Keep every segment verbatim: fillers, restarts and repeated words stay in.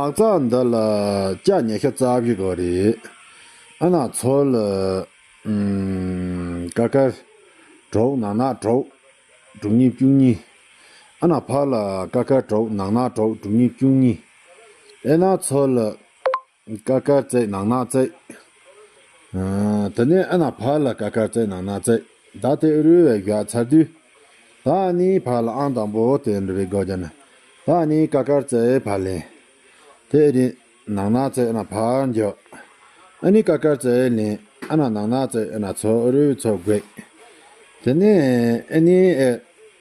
ནགས་ཚལ་འདི་ལ་ལྕགས་ཉི་ཤུ་རྩ་བཞི་དགོས་རེད། ཨ་ན་ཚོ་ལ་ཨམ་ཀ་ཀར་དྲུག་ནག་ནག་དྲུག་དྲུག་གཉིས་བཅུ་གཉིས། ཨ་ན་ཕ་ལ་ཀ་ཀར་དྲུག་ནག་ནག་དྲུག་དྲུག་གཉིས་བཅུ་གཉིས། ཨེ་ན་ཚོ་ལ་ཀ་ཀར་རྩེ་ནག་ནག་རྩེ། ཨ་དེ་ནས་ཨ་ན་ཕ་ལ་ཀ་ཀར་རྩེ་ནག་ནག་རྩེ། ད་དེ་རུ་བའི་བཞག་ཚར་དུས། ད་ནི་ཕ་ལ་ཨང་དང་པོ་དེ་འདྲ་བའི་སྒོ་རྒྱབ་ན། ད་ནི་ཀ་ཀར་རྩེ་ཕ་ལེན། དེ་རིང་ནག་ནག་རྩེ་ཨ་ན་ཕར་འགྱོ། ཨ་ནི་ཀ་ཀར་རྩེ་ལེན། ཨ་ན་ནག་ནག་རྩེ་ཨ་ན་ཚོ་རུ་ཚོ་དགོས། དེ་ནས་ཨ་ནི་ཨེ་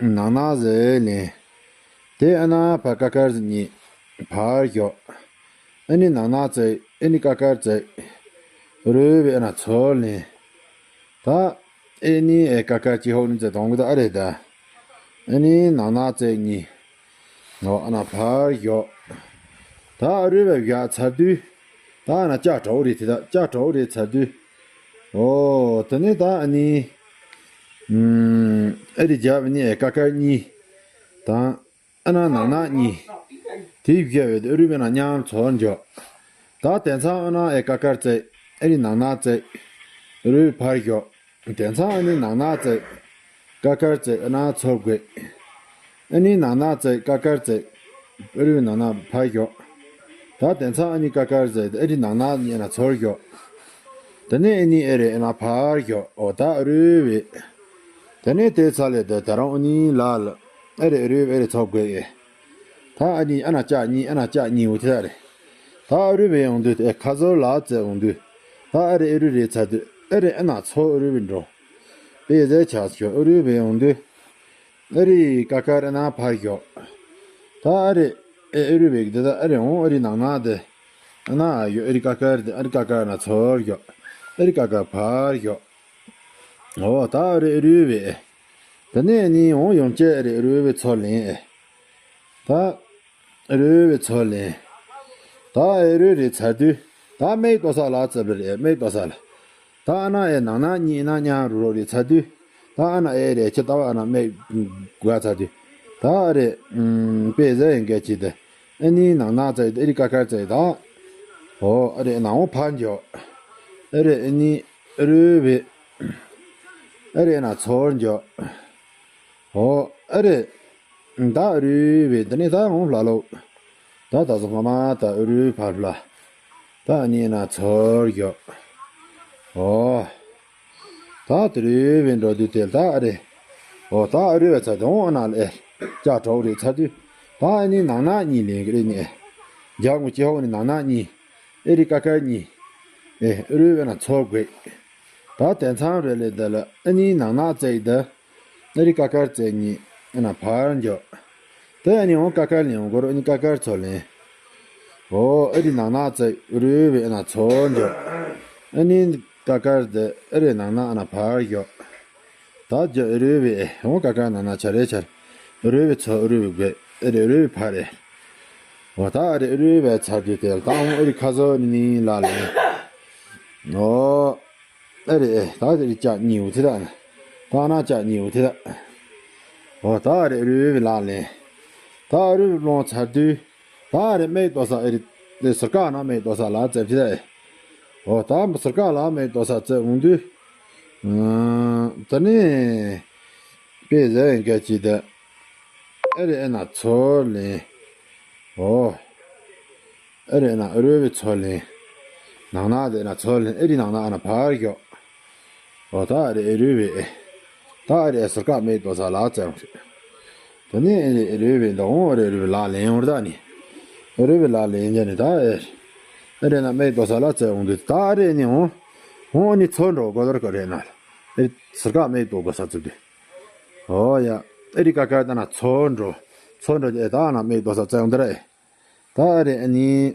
ནག་ནག་རྩེ་ལེན། དེ་ཨ་ན་ཕ་ཀ་ཀར་གཉིས་ཕར་འགྱོ། ཨ་ནི་ནག་ནག་རྩེ། ཨ་ནི་ཀ་ཀར་རྩེ། རུ་བའི་ཨ་ན་ཚོ་ལེན། ད་ཨ་ནི་ཨེ་ཀ་ཀར་གཅིག་ཧོག་ནི་རྩེ་གཏོང་གི་ད་ཨ་རེད་ད། ཨ་ནི་ནག་ནག་རྩེ་གཉིས། ཨོ་ཨ་ན་ཕར་འགྱོ། ད་རུ་བའི་བཞག་ཚར་དུས། ད་ཨ་ན་ལྕགས་དྲུག་རེད་དེ་ད་ལྕགས་དྲུག་རེད་ཚར་དུས། ཨོ་དེ་ནས་ད་ཨ་ནི་ཨམ་ཨ་རི་རྒྱབ་ཨ་ནི་ཨེ་ཀ་ཀར་གཉིས་དང་། ཨ་ན་ནག་ནག་གཉིས། དེའི་བཞག་པའི་རུ་བའི་ན་མཉམ་ཚོར་འཇོག་ད་དེང་སང་ཨ་ན་ཨེ་ཀ་ཀར་རྩེ། ཨ་རི་ནག་ནག་རྩེ། རུ་བའི་ཕར་འཇོག་དེང་སང་ཨ་ནི་ནག་ནག་རྩེ། ཀ་ཀར་རྩེ་ཨ་ན་ཚོར་དགོས། ཨ་ནི་ནག་ནག་རྩེ་ཀ་ཀར་རྩེ། རུ་བའི་ནག་ནག་ཕར་འཇོག་ད་དེང་སང་ཨ་ནི་ཀ་ཀར་རྩེ་ཨ་རི་ནག་ནག་གཉིས་ཨ་ན་ཚོར་འཇོག་དེ་ནས་ཨ་ནི་ཨ་རི་ཨ་ན་ཕར་འཇོག་ཨོ་ད་རུ་བའི། དེ་ནས་དེ་ཚ་ལས་དེ་ད་རང་ཨ་ནི་ལ་ལ། ཨ་རི་རུ་བའི་ཨ་རི་ཚོ་དགོས་ཨེ། ད་ཨ་ནི་ཨ་ན་ལྕགས་གཉིས་ཨ་ན་ལྕགས་གཉིས་འུ་ཐེ་རེད། ད་ཨ་རུ་བའི་ཡོང་དུས་དེ་ཁ་ཟོར་ལ་རྩེ་འོང་དུས། ད་ཨ་རི་ཨ་རུ་རེ་ཚར་དུས་ཨ་རི་ཨ་ན་ཚོ་ཨ་རུ་བའི་འགྲོ། དཔེ་ཟེར་ཆགས་ཤོག་ཨ་རུ་བའི་ཡོང་དུས། ཨ་རི་ཀ་ཀར་ཨ་ན་ཕར་ཞོག་ད་ཨ་རི་ཨེ་ཨ་རུ་བའི་དེ་ད་ཨ་རི་འོང་ཨ་རི་ནག་ནག་དེ། ཨ་ན་ཡོ་ཨ་རི་ཀ་ཀར་དེ་ཨ་རི་ཀ་ཀར་ན་ཚོར་ཞོག་ཨ་རི་ཀ་ཀར་ཕར་ཞོག་ཨོ་ད་ཨ་རི་ཨ་རུ་བའི། དེ་ནས་ནི་འོང་ཡོང་ཅེ་ཨ་རི་ཨ་རུ་བའི་ཚོ་ལེན་ཨེ། ད་ཨ་རུ་བའི་ཚོ་ལེན། ད་ཨ་རུ་རེ་ཚར་དུས། ད་མེག་ཏོ་ས་ལ་ཙེ་བི་རེ་མེག་ཏོ་ས་ལ། ད་ཨ་ན་ཨེ་ནག་ནག་གཉིས་ཨ་ན་མཉམ་རུ་རོ་རེ་ཚར་དུས། ད་ཨ་ན་ཨེ་རེ་ཁྱི་ལྟ་བ་ཨ་ན་མེག་དགོས་ཚར་དུས། ད་ཨ་རེ་ཨམ་དཔེ་ཟེར་ཡིན་གལ་ཆེ་དེ། ཨ་ནི་ནག་ནག་ཙེ་ཨ་རི་ཀ་ཀར་ཙེ་ད། ཨོ་ཨ་རེ་ནག་འོང་ཕར་འཇོག་ཨ་རེ་ཨ་ནི་ཨ་རུ་བའི། ཨ་རེ་ན་ཚོར་འཇོག་ཨོ་ཨ་རེ། ད་ཨ་རུ་བའི་དེ་ནས་ད་འོང་ལ་ལོ། ད་ད་སོ་མ་མ་ད་ཨ་རུ་ཕར་ལ། ད་ཨ་ནི་ན་ཚོར་ཞོག་ཨོ། ད་དེ་རུ་བའི་འགྲོ་དུས་དེ་ད་ཨ་རེ། ཨོ་ད་ཨ་རུ་བའི་ཚ་དོང་ཨ་ན་ལེ། ལྕགས་གྲོག་རེ་ཚ་དུས། ད་ཨ་ནི་ནག་ནག་གཉིས་ལེན་གི་རེ་ནི། རྒྱ་དངུལ་སྐྱེ་ཧོག་ནི་ནག་ནག་གཉིས། ཨེ་རི་ཀ་ཀར་གཉིས། ཨེ་ཨ་རུ་བའི་ན་ཚོར་དགོས། ད་དེང་སང་རེ་ལེ་ད་ལ་ཨ་ནི་ནག་ནག་ཙེ་ཡི་ད། ཨ་རི་ཀ་ཀར་ཙེ་གཉིས་ཨ་ན་ཕར་འཇོག་དེ་ཨ་ནི་འོང་ཀ་ཀར་ལེན་འོང་གོ་རོ་ཨ་ནི་ཀ་ཀར་ཚོ་ལེན། ཨོ་ཨ་རི་ནག་ནག་ཙེ་རུ་བའི་ཨ་ན་ཚོ་འཇོག་ཨ་ནི་ཀ་ཀར་དེ་ཨ་རི་ནག་ནག་ཨ་ན་ཕར་འཇོག་ད་འཇོག་རུ་བའི་འོང་ཀ་ཀར་ནག་ནག་ཆ་རེ་ཆ་རེ། རུ་བའི་ཚོ་རུ་བའི་དགོས་ཨ་རི་རུ་བའི་ཕར་རེ། ཨོ་ད་ཨ་རི་རུ་བའི་ཚ་དུས་དེ་ད་འོང་ཨ་རི་ཁ་ཟོ་ནི་ནི་ལ་ལེན། ཨོ། ཨ་རེ་ཨེ་ད་དེ་རི་ལྕགས་གཉིས་འུ་ཐི་ད་ན། ད་ན་ལྕགས་གཉིས་འུ་ཐི་ད། ཨོ་ད་ཨ་རེ་རུ་བའི་ལག་ལེན། ད་རུ་བའི་ལོང་ཚར་དུས། ད་ཨ་རེ་མེག་ཏོ་ས་ཨེ་རི་དེ་ཟུར་ཀ་ན་མེག་ཏོ་ས་ལ་ཙེ་ཐི་ད་ཨེ། ཨོ་ད་ཟུར་ཀ་ལ་མེག་ཏོ་ས་ཙེ་འོང་དུས། ཨ་ད་ནི། དཔེ་ཟེར་ཡིན་གལ་ཆེ་ད། ཨ་རེ་ཨེ་ན་ཚོ་ལེན། ཨོ། ཨ་རེ་ན་ཨ་རུ་བའི་ཚོ་ལེན། ནག་ན་དེ་ན་ཚོ་ལེན་ཨ་རི་ནག་ན་ཨ་ན་ཕར་ཞོག་ཨོ་ད་ཨ་རེ་ཨ་རུ་བའི་ཨེ། ད་ཨ་རེ་ཨེ་ཟུར་ཀ་མེག་ཏོ་ས་ལ་ཙེ་རུ་ཞིག་དེ་ནས་ཨ་རེ་ཨ་རུ་བའི་འདི་འོང་ཨ་རེ་ཨ་རུ་བའི་ལག་ལེན་འོང་ད་ནི། ཨ་རུ་བའི་ལག་ལེན་ཅན་ནི་ད་ཨེ། ཨ་རེ་ན་མེག་ཏོ་ས་ལ་ཙེ་འོང་དུས་ད་ཨ་རེ་ནི་འོང་། འོང་ནི་ཚོ་འགྲོ་གོ་དོར་གོ་རེ་ན། ཨེ་ཟུར་ཀ་མེག་ཏོ་གོ་ས་ཙུ་དུས། ཨོ་ཡ། ཨ་རི་ཀ་ཀ་ད་ན་ཚོ་འགྲོ། ཚོ་འགྲོ་ཨེ་ད་ན་མེག་ཏོ་ས་ཙེ་འོང་ད་རེ། ད་ཨ་རེ་ཨ་ནི།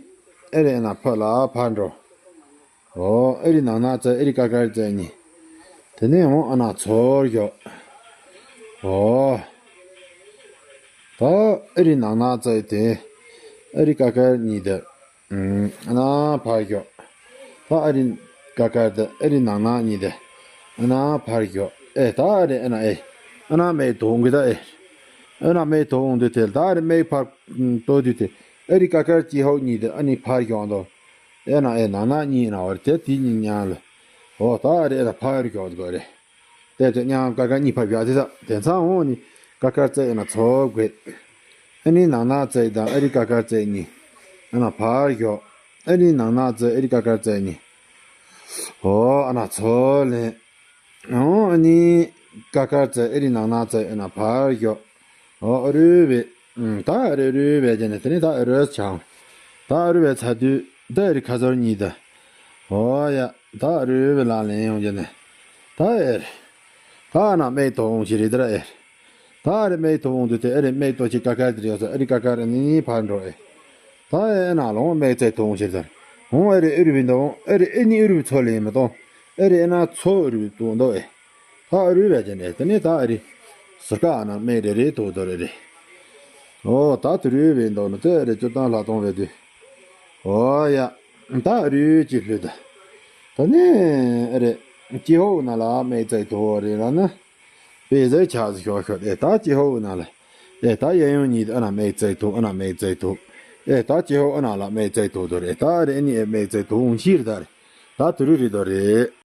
ཨ་རེ་ན་ཕ་ལ་ཕ་འགྲོ། ཨོ་ཨ་རི་ནག་ན་ཙེ་ཨ་རི་ཀ་ཀ་ཙེ་གཉིས། དེ་ནས་འོང་ཨ་ན་ཚོར་ཞོག་ཨོ། ད་ཨ་རི་ནག་ན་ཙེ་དེ། ཨ་རི་ཀ་ཀ་གཉིས་དེ། ཨ་ན་ཕར་ཞོག་ད་ཨ་རི་ཀ་ཀ་དེ་ཨ་རི་ནག་ན་གཉིས་དེ། ཨ་ན་ཕར་ཞོག་ཨེ་ད་ཨ་རེ་ཨ་ན་ཨེ། ཨ་ན་མེག་ཏོ་འོང་གི་ད་ཨེ། ཨ་ན་མེག་ཏོ་འོང་དུས་དེ་ད་ཨ་རེ་མེག་ཕར་ཏོ་དུས་དེ། ཨ་རི་ཀ་ཁར་ཅི་ཧོག་གཉིས་དེ་ཨ་ནི་ཕར་ཞོག་འདུག་ཨེ་ན་ཨེ་ནང་ན་གཉིས་ན་བར་དེ་དེ་གཉིས་མཉམ་ལ། འོ་ད་ཨ་རི་ཨེ་ན་ཕར་ཞོག་འདུག་རེད། དེ་དེ་མཉམ་ཀ་ཁར་གཉིས་ཕར་ཞོག་དེ་ད་དེ་ཚང་འོང་ནི་ཀ་ཁར་རྩེ་ཨེ་ན་ཚོ་དགོས། ཨ་ནི་ནང་ན་རྩེ་དང་ཨ་རི་ཀ་ཁར་རྩེ་གཉིས་ཨ་ན་ཕར་ཞོག་ཨ་ནི་ནང་ན་རྩེ་ཨ་རི་ཀ་ཁར་རྩེ་གཉིས། འོ་ཨ་ན་ཚོ་ལེན། འོ་ཨ་ནི་ཀ་ཁར་རྩེ་ཨ་རི་ནང་ན་རྩེ་ཨ་ན་ཕར་ཞོག་འོ་ཨ་རུ་བེ། ད་ཨ་རི་ཨ་རུ་བེ་ཅན་ནི་དེ་ནི་ད་ཨ་རུ་ཆང་། ད་ཨ་རུ་བེ་ཚ་དུས་ད་ཨ་རི་ཁ་ཟོར་གཉིས་ད། འོ་ཡ། ད་ཨ་རུ་བེ་ལ་ལེན་ཡོང་ཅན་ནི། ད་ཨེ་རེད། ད་ཨ་ན་མེད་དོ་འོང་ཞིག་རེད་ད་ཨེ་རེད། ད་ཨ་རི་མེད་དོ་འོང་དུས་དེ་ཨ་རི་མེད་དོ་ཞིག་ཀ་ཁར་དེ་རེད་ཡོད་ས་ཨ་རི་ཀ་ཁར་ཨ་ནི་ཕར་འགྲོ་ཨེ། ད་ཨེ་ཨ་ན་ལོང་མེད་ཚེ་དོ་འོང་ཞིག་ད། འོང་ཨ་རི་ཨ་རུ་བེ་འདོ་འོང་ཨ་རི་ཨ་ནི་ཨ་རུ་བེ་ཚོ་ལེན་མི་གཏོང་། ཨ་རི་ཨ་ན་ཚོ་ཨ་རུ་བེ་དོ་འདོ་ཨེ། ད་ཨ་རུ་བེ་ཅན་ཨེ་དེ་ནི་ད་ཨ་རི། ཟུར་ཀ་ཨ་ན་མེད་རེ་རེ་དོ་དོ་རེ་རེ། འོ་ད་དུ་རུ་བེ་འདོ་ནི་དེ་ཨ་རི་ཅོ་ཏང་ལ་གཏོང་བེ་དུས། འོ་ཡ། ད་རུ་ཅི་ལྷུ་ད། ད་ནི་ཨ་རེ། ཅི་ཧོ་ན་ལ་མེད་ཚེ་དོ་རེ་ལ་ན། པེ་ཟེར་ཆགས་སུ་ཤོག་ཤོག་ཨེ་ད་ཅི་ཧོ་ན་ལ། ཨེ་ད་ཡ་ཡོང་གཉིས་ཨ་ན་མེད་ཚེ་དོ་ཨ་ན་མེད་ཚེ་དོ། ཨེ་ད་ཅི་ཧོ་ཨ་ན་ལ་མེད་ཚེ་དོ་དོ་རེ་ད་རེ་ཨ་ནི་ཨེ་མེད་ཚེ་དོ་འོང་ཤིར་ད་རེ། ད་དུ་རུ་རེ་དོ་རེ།